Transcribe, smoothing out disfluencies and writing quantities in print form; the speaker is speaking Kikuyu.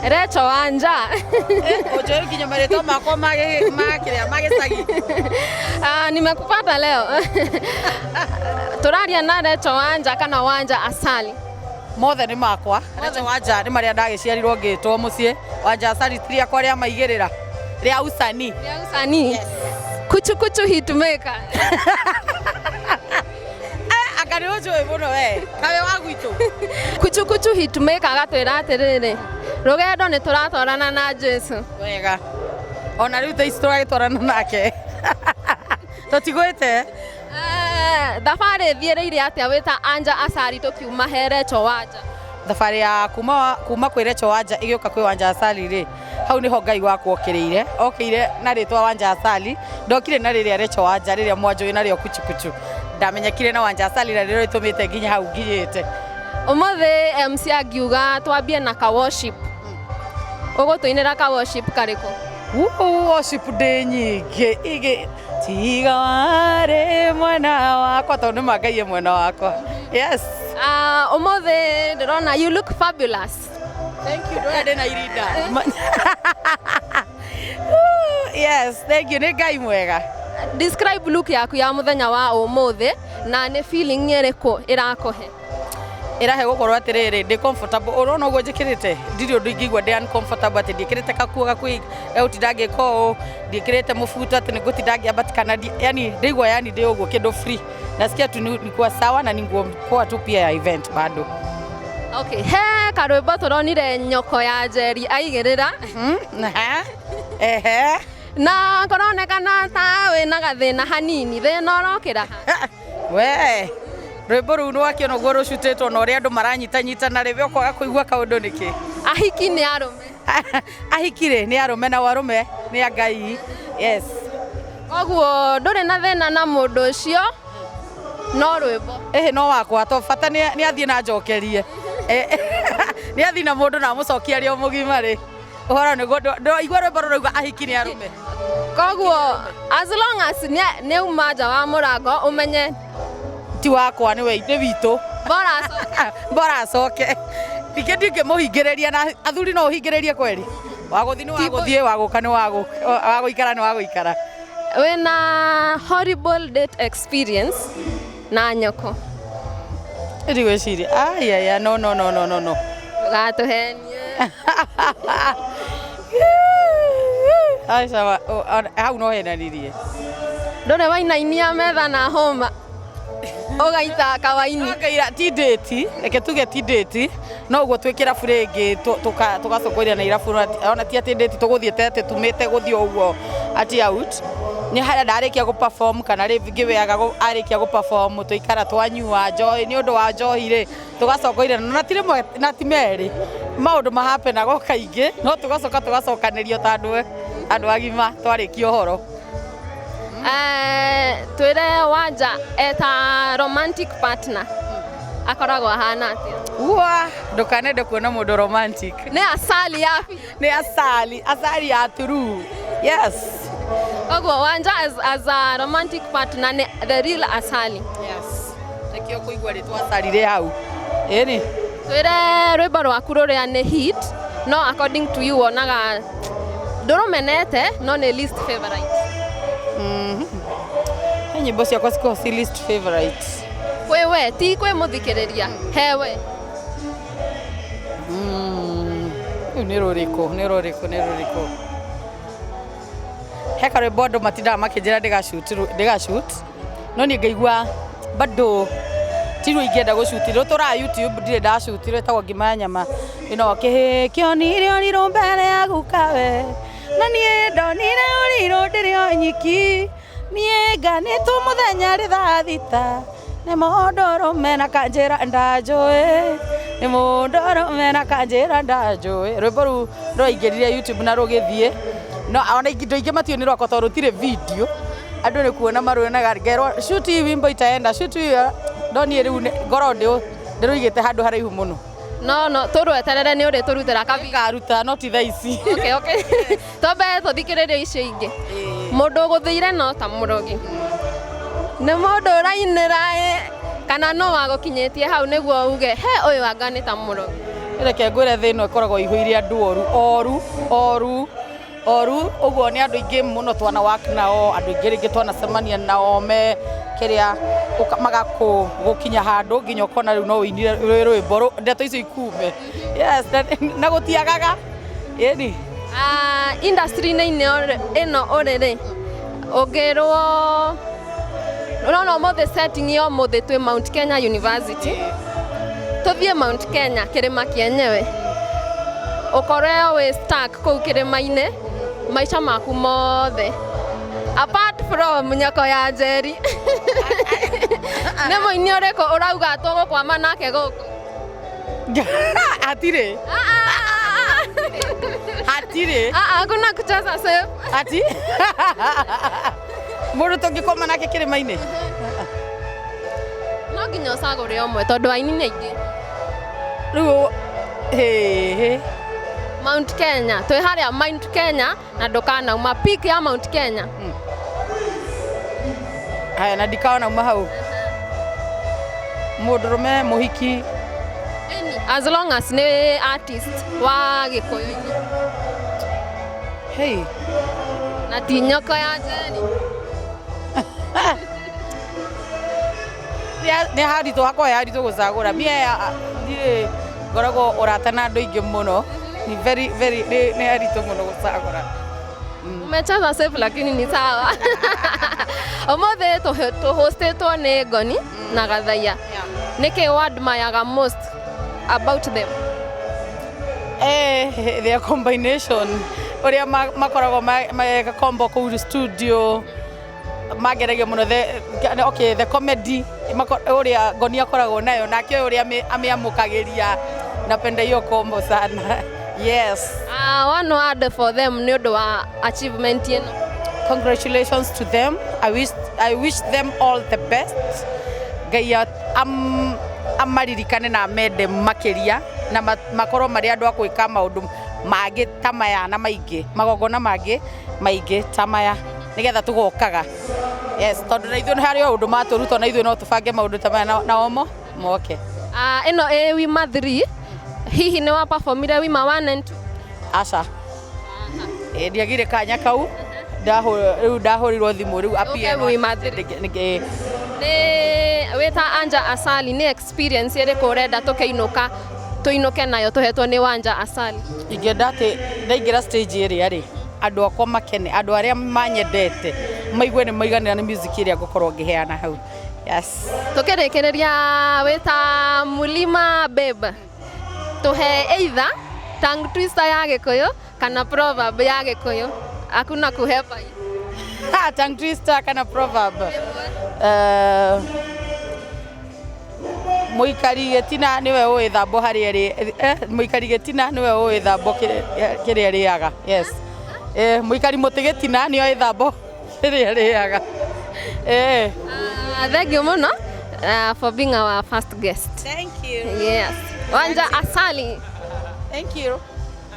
Recho Wanja. Ũnjũĩ nginya marĩtwa makwa ma kĩrĩa ma gĩcagi. Ah, nimekupata leo. Tũraria na Recho Wanja kana Wanja Asali. Mothe nĩ makwa. Recho Wanja nĩ marĩa ndagĩciarirwo ngĩtwo mũciĩ. Wanja Asali ti rĩakwa rĩa maigĩrĩra. Rĩa usanii. Rĩa usanii. Yes. Kuchu kuchu hitmaker. Anga nĩ ũnjũĩ mũno we. Kawe wa gwitũ. Kuchu kuchu hitmaker agatwĩra atĩrĩrĩ, rũgendo nĩ tũratwarana na Jesu. Wega. Ona rĩu thaa ici tũragĩtwarana nake. Tũtigwĩte. Thabarĩ ĩthiĩrĩire atĩa wĩ ta Anja Asali tũkiuma he Recho Wanja? Thabarĩ ya kuma kwĩ Recho Wanja ĩgĩũka kwĩ Wanja Asali rĩ, hau nĩho Ngai wakwa okĩrĩire. Okĩire na rĩtwa Wanja Asali, ndokire na rĩrĩa Recho Wanja rĩrĩa mwanjũĩ narĩo kuchukuchu. Ndamenyekire na Wanja Asali na nĩrĩo rĩtũmĩte nginye hau nginyĩte. Ũmũthĩ MC angiuga twambie na ka worship. Ũgũtũinĩra ka worship karĩkũ? Worship ndĩ nyingĩ igĩ tiga warĩ mwena wakwa tondũ nĩ ma Ngai e mwena wakwa. Yes. Ũmũthĩ ndĩrona you look fabulous. Thank you. Ndona ndĩna irinda. Yes, thank you. Nĩ Ngai mwega. Describe look yaku ya mũthenya wa ũmũthĩ na nĩ feeling ĩrĩkũ ĩrakũhe? Ĩrahe gũkorwo atĩrĩrĩ, ndĩ comfortable. Ũrona ũguo njĩkĩrĩte, ndirĩ ũndũ ingĩigua ndĩ uncomfortable atĩ ndiĩkĩrĩte kakuo gakuhĩ gagũtinda ngĩka ũũ, ndiĩkĩrĩte mũbuto atĩ nĩ ngũtinda ngĩambatikana, yani ndĩigua yani ndĩ ũguo kĩndũ free. Nasikia tu nikuwa sawa na ni nguo poa tu pia ya event bado. Okay, he karwĩmbo tũronire nyoko ya Njeri aigĩrĩra. Ehe. Na kũronekana ta wĩna gathĩna hanini, thĩna ũrokĩra ha? We, rwĩmbo rũu nĩwakĩona ũguo rũcutĩtwo na ũrĩa andũ maranyitanyitana rĩ, we ũkwaga kũigua kaũndũ nĩkĩ? Ahiki nĩ arũme. Ahiki rĩ, nĩ arũme na arũme nĩ a Ngai. Yes. Koguo ndũrĩ na thĩna na mũndũ ũcio, no rwĩmbo. Ĩhĩ no wakwa, to bata nĩ athiĩ na njokerie. Nĩ athiĩ na mũndũ na amũcokie arĩ o mũgima rĩ. Ũhoro nĩguo ndũraigua rwĩmbo rũrauga ahiki nĩ arũme. Koguo as long as nĩ auma nja wa mũrango ũmenye ti wakwa, nĩ witũ. Bora acoke. Bora acoke. Ningĩ ndingĩmũhingĩrĩria na athuri no ũhingĩrĩrie kweri. Wagũthiĩ nĩ wagũthiĩ, wagũka nĩ wagũka, wagũikara nĩ wagũikara. Wĩna horrible date experience na nyoko? Ndigwĩciria. Ai, ai, ai, no, no, no, no, no, no. Ndũgatũhenie. Aca, hau no henanirie. Ndũrĩ wainainia metha na hũma ũgaita kawaini? Ngaira ti date, reke tuge ti date, no ũguo twĩ kĩrabu rĩngĩ tũgacũngũrĩra na irabu, ona ti atĩ date tũgũthiĩte atĩ tumĩte gũthiĩ ũguo atĩ out. Nĩ harĩa ndarĩkia gũ perform kana rĩngĩ we arĩkia gũ perform tũikara twanyua njohi, nĩ ũndũ wa njohi rĩ tũgacokoire na ti rĩmwe na ti merĩ, maũndũ mahapenaga o kaingĩ, no tũgacoka tũgacokanĩrio ta andũ agima twarĩkia ũhoro. Twĩre Wanja eta romantic partner akoragwo ahana atĩa? Wa, ndũkanende kuona mũndũ romantic. Nĩ asali ya biũ. Nĩ asali, asali ya true. Yes. Koguo Wanja as a romantic partner nĩ the real asali. Yes. Nĩkĩo kũigua rĩtwa asali rĩ hau. Ĩni. Twĩre rwĩmbo rwaku rũrĩa nĩ hit, no according to you wonaga ndũrũmenete no nĩ least favorite. He nyĩmbo ciakwa cikoragwo ci least favorite. Kwĩ we, ti kwĩ mũthikĩrĩria, he we. Rĩu nĩ rũrĩkũ, nĩ rũrĩkũ, nĩ rũrĩkũ? He karwĩmbo andũ matindaga makĩnjĩra ndĩga shoot, no niĩ ngaigua bado tiruo ingĩenda gũcuti. Rũtũraga YouTube ndirĩ ndacuti, rwĩtagwo ngima ya nyama. Ĩno kĩhĩ kĩonire ũrirũ mbere ya gukawe, na niĩ ndonire ũrirũ ndĩrĩ o nyiki. Niĩ nganĩtwo mũthenya rĩ thaa thita, nĩ mũndũ ũrũme na kanjĩra ndanjũĩ, nĩ mũndũ ũrũme na kanjĩra ndanjũĩ. Rwĩmbo rũu rwaingĩrire YouTube na rũgĩthiĩ, no ona andũ aingĩ matiũĩ nĩ rwakwa tondũ rũtirĩ video. Andũ nĩ kuona maruonaga ngerwo shoot hii wimbo itaenda, shoot hii, no niĩ rĩu ngoragwo ndĩrũigĩte handũ haraihu mũno. No tũrweterere nĩ ũrĩtũrutĩra ka video. Ngaruta no ti thaa ici. Okay. Twambe tũthikĩrĩrie icio ingĩ. Mũndũ ũgũthĩire no ta mũrogi. Nĩ mũndũ ũrainĩra ĩ, kana no wagũkinyĩtie hau nĩguo uge he ũyũ anga nĩ ta mũrogi? Reke ngwĩre thĩ ĩno ĩkoragwo ĩihũire andũ oru oru oru oru ũguo nĩ andũ aingĩ mũno twana work nao, andũ aingĩ rĩngĩ twanacemania nao me kĩrĩa magakũgũkinya handũ nginya ũkona rĩu no ũinire rwĩ rwĩmbo ndeto icio ikume. Yes, na gũtiagaga ĩni. Industry-inĩ ĩno ũrĩ rĩ, ũngĩrwo ũrona ũmũthĩ setting ya ũmũthĩ twĩ Mount Kenya University, tũthiĩ Mount Kenya kĩrĩma kĩenyewe, ũkore wĩ stuck kũu kĩrĩma-inĩ maica maku mothe apart from nyoko ya Njeri, nĩ mũini ũrĩkũ ũrauga tũgũkwama nake gũkũ? Hatirĩ, hatirĩ. Hakuna kucheza safe. Ati mũndũ tũngĩkoma nake kĩrĩma-inĩ? No nginya ũcagũre ũmwe tondũ aini nĩ aingĩ. Rĩu hĩ. Mount Kenya, twĩ harĩa Mount Kenya na ndũkanauma peak ya Mount Kenya. Haya, na ndikaona uma hau mũndũrũme mũhiki? As long as nĩ artist wa Gĩkũyũ-inĩ. Hey. Na ti nyoko ya Njeri. Nĩ haritũ, hakwa haritũ gũcagũra. Mie ndirĩ ngoragwo ũrata na andũ aingĩ mũno, ni very very nĩ haritũ mũno gũcagũra. Umecheza safe lakini ni sawa. Ũmũthĩ tũhostĩtwo nĩ Ngoni na Gathaiya. Nĩkĩ wadmireaga most about them? Their combination, ũrĩa makoragwo meka combo kũu studio, mangeragia mũno the, okay, the comedy ũrĩa Ngoni akoragwo nayo nake ũyũ ũrĩa amĩamũkagĩria, napenda hiyo combo sana, yes. One word for them nĩ ũndũ wa achievement ĩno. Congratulations to them. I wish them all the best. Ngai amaririkane na amende makĩria na makorwo marĩ andũ a gwĩka maũndũ mangĩ ta maya na maingĩ, magongona mangĩ maingĩ ta maya, nĩgetha tũgokaga, yes, tondũ na ithuĩ nĩ harĩ o ũndũ matũruta, na ithuĩ no tũbange maũndũ ta maya nao mo moke. Ĩno ĩ Wima 3, hihi nĩ wa performire Wima 1 and 2? Aca. Ndiagire kanya kau. Rĩu ndahũrirwo thimũ rĩu. Ũke Wima 3. Nĩ wĩta Anja Asali, nĩ experience ĩrĩkũ ũrenda tũkĩinũka tũinũke nayo tũhetwo nĩ Wanja Asali? Ingĩenda atĩ ndaingĩra stage ĩrĩa rĩ, andũ akwa makene, andũ arĩa manyendete maigue nĩ maiganĩra nĩ music ĩrĩa ngũkorwo ngĩheana hau, yes. Tũkĩrĩkĩrĩria, wĩta Mulima Babe, tũhe either tongue twister ya Gĩkũyũ kana proverb ya Gĩkũyũ, hakuna kuhepa. Ha, tongue twister kana proverb? Mũikari gĩtina nĩwe ũĩ thambo harĩa ĩrĩ, mũikari gĩtina nĩwe ũĩ thambo kĩrĩa ĩrĩaga, yes. Mũikari mũtĩ gĩtina nĩoĩ thambo kĩrĩa ĩrĩaga. Thank you mũno for being our first guest. Thank you. Yes, Wanja Asali. Thank you.